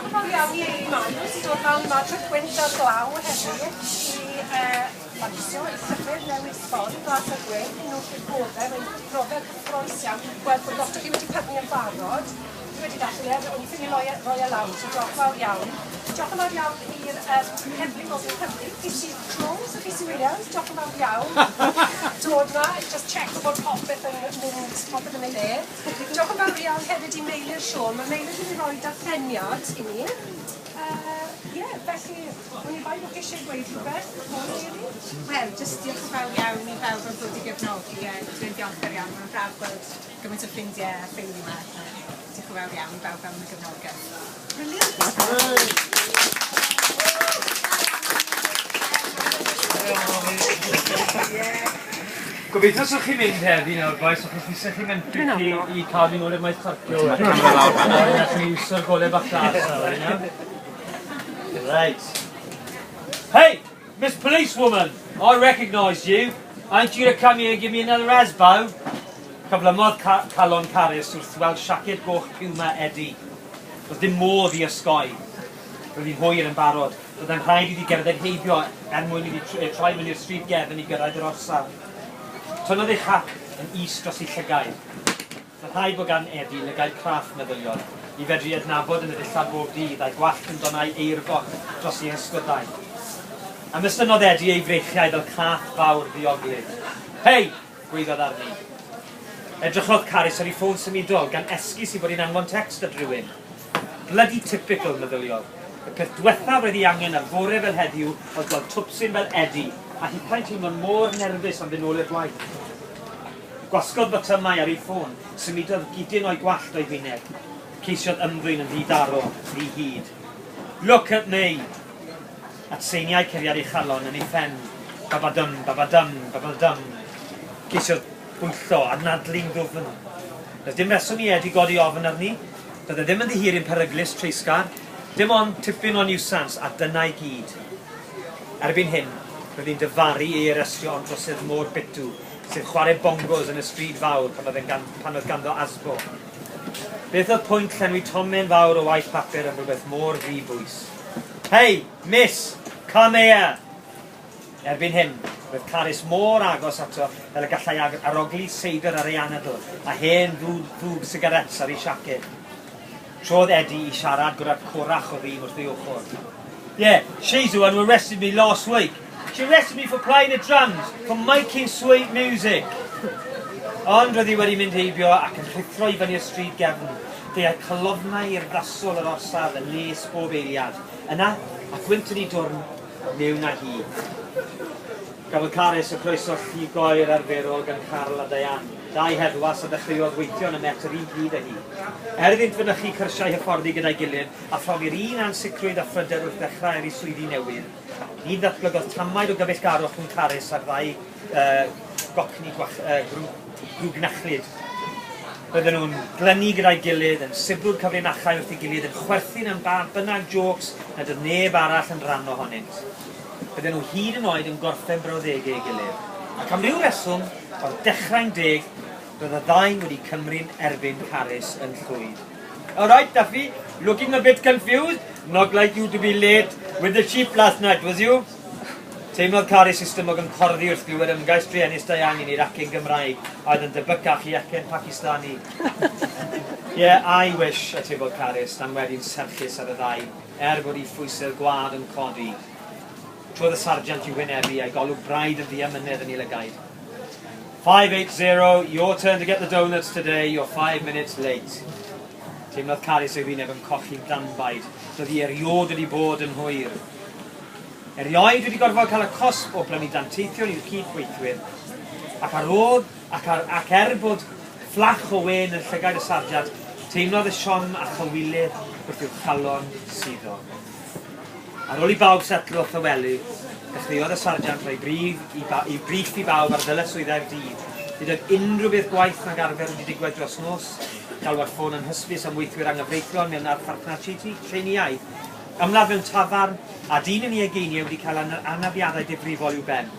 Diolch yn fawr iawn i Eileen Miles i dod lan yma trwy'r gwynt a'r glaw heddi i uh, lansio ei llyfr newydd sbon, Glas a Gwyn, un o'r gorau, mae'n brofiad cyffrous iawn gweld bod lot o chi wedi prynu yn barod. Dwi wedi darllen e, o'n i ffili roi e, roi e lawr, so diolch yn fawr iawn. Diolch yn fawr iawn i'r um, Heddlu Gogledd Cymru, PC Jones a PC Williams, diolch yn fawr iawn. Dod ma, just check bod popeth yn mynd, popeth yn ei le. Diolch yn fawr iawn hefyd i Meilir Siôn. Mae Meilir wedi rhoi darlleniad i ni. Ie, felly, o'n i bai bod chi eisiau gweud rhywbeth, Meilir? Wel, jyst diolch yn fawr iawn i bawb am ddod i gefnogi. Dwi'n diolchgar iawn, mae'n braf gweld gymaint o ffrindiau a theulu yma. Diolch yn fawr iawn i bawb am y gefnogaeth. Brilliant. Gobeithio swch chi'n mynd heddi nawr bois, achos fi sech chi'n menthu chi i cael fi nôl i'r maes parcio wedyn. Camera lawr fan'na. Allwn ni iwsio'r gole bach glas nawr, iawn? Reit. Hey, Miss Policewoman, I recognise you. Ain't you to come here and give me another asbo? Cyflymodd ca calon Carys wrth weld siaced goch Puma Eddie. Doedd dim modd i osgoi. Roedd hi'n hwyr yn barod. Byddai'n rhaid iddi gerdded heibio er mwyn iddi troi fyny'r stryd gefn i gyrraedd yr orsaf. Tynnodd ei chap yn is dros ei llygaid. Mae'n rhaid bod gan Eddie lygaid craff, meddyliodd, i fedru adnabod yn y dillad bob dydd, a'i gwallt yn donnau eurgoch dros ei hysgwyddau. Ymestynnodd Eddie ei freichiau fel cath fawr ddioglyd. Hei! gwaeddodd arni. Edrychodd Carys ar ei ffôn symudol, gan esgus ei bod hi'n anfon tecst at rywun. Bloody typical, meddyliodd. Y peth dwethaf roedd ei angen ar fore fel heddiw oedd gweld twpsyn fel Eddie, a hithau'n teimlo mor nerfus am fynd nôl i'r gwaith. Gwasgodd botymau ar ei ffôn, symudodd gudyn o'i gwallt o'i hwyneb. Ceisiodd ymddwyn yn ddi-daro, ddi-hid. Look at me! Atseiniai curiad ei chalon yn ei phen, babadum, babadum, babadum. Ceisiodd bwyllo, anadlu'n ddwfn. Doedd dim rheswm i Eddie godi ofn arni. Doedd e ddim yn ddihiryn peryglus, treisgar. Dim ond tipyn o niwsans, a dyna i gyd. Erbyn hyn, roedd hi'n dyfaru ei arestio am drosedd mor bitw, sef chwarae bongos yn y stryd fawr pan oedd, gan, pan oedd ganddo asbo. Beth oedd pwynt llenwi tomen fawr o waith papur am rywbeth mor ddi-bwys? Hey, miss, come here! Erbyn hyn, roedd Carys mor agos ato fel y gallai arogli seidr ar ei anadl a hen fwg sigaréts ar ei siaced. Trodd Eddie i siarad gyda'r corach o ddyn wrth ei ochr. Yeah, she's the one who arrested me last week. She arrested me for playing the drums, for making sweet music. Ond roedd hi wedi mynd heibio ac yn rhuthro i fyny'r stryd gefn. Deuai colofnau urddasol yr orsaf yn nes bob eiliad. Yna, a gwynt yn ei dwrn, mewn â hi. Cafodd Carys y croeso llugoer arferol gan Carl a Diane, dau heddwas a ddechreuodd weithio yn y Met yr un pryd â hi. Er iddynt fynychu cyrsiau hyfforddi gyda'i gilydd a phrofi'r un ansicrwydd a phryder wrth ddechrau ar eu swyddi newydd, ni ddatblygodd tamaid o gyfeillgarwch rhwng Carys a'r ddau gocni grwgnachlyd. Roedden nhw'n glynu gyda'i gilydd, yn sibrwd cyfrinachau wrth ei gilydd, yn chwerthin am ba bynnag jôcs nad oedd neb arall yn rhan ohonynt. Bydden nhw hyd yn oed yn gorffen brawddegau ei gilydd. Ac am ryw reswm, o'r dechrau'n deg, roedd y ddau wedi cymryn erbyn Carys yn llwyr. All right, Duffy, looking a bit confused? Not like you to be late with the sheep last night, was you? Teimlodd Carys ei stumog yn corddi wrth glywed ymgais druenus Diane i wneud acen Gymraeg a oedd yn debycach i acen Pakistani. Yeah, I wish, atebodd Carys, tan wedi'n serchus ar y ddau, er bod ei phwysedd gwlad yn codi. Trodd y sarjant i'w hwynebu a'i golwg braidd yn ddiamynedd yn ei lygaid. 580, your turn to get the donuts today, you're 5 minutes late. Teimlodd Carys ei wyneb yn cochi'n danbaid. Doedd hi erioed wedi bod yn hwyr. Erioed wedi gorfod cael y cosb o brynu danteithion i'w cyd-weithwyr, ac ar ôl, ac, ar, ac er bod fflach o wên yn llygaid y sarjant, teimlodd y siom a chywilydd wrth i'w chalon suddo. Ar ôl i bawb setlo wrth y wely, dechreuodd y sarjant roi brif i, ba, i briff i bawb ar ddyletswyddau'r dydd. Nid oedd unrhyw beth gwaeth nag arfer wedi digwydd dros nos, galwad ffôn yn hysbys am weithwyr anghyfreithlon mewn archfarchnad Tsieineaidd, Ymladd mewn tafarn, a dyn yn ei ugeiniau wedi cael anafiadau difrifol i'w ben.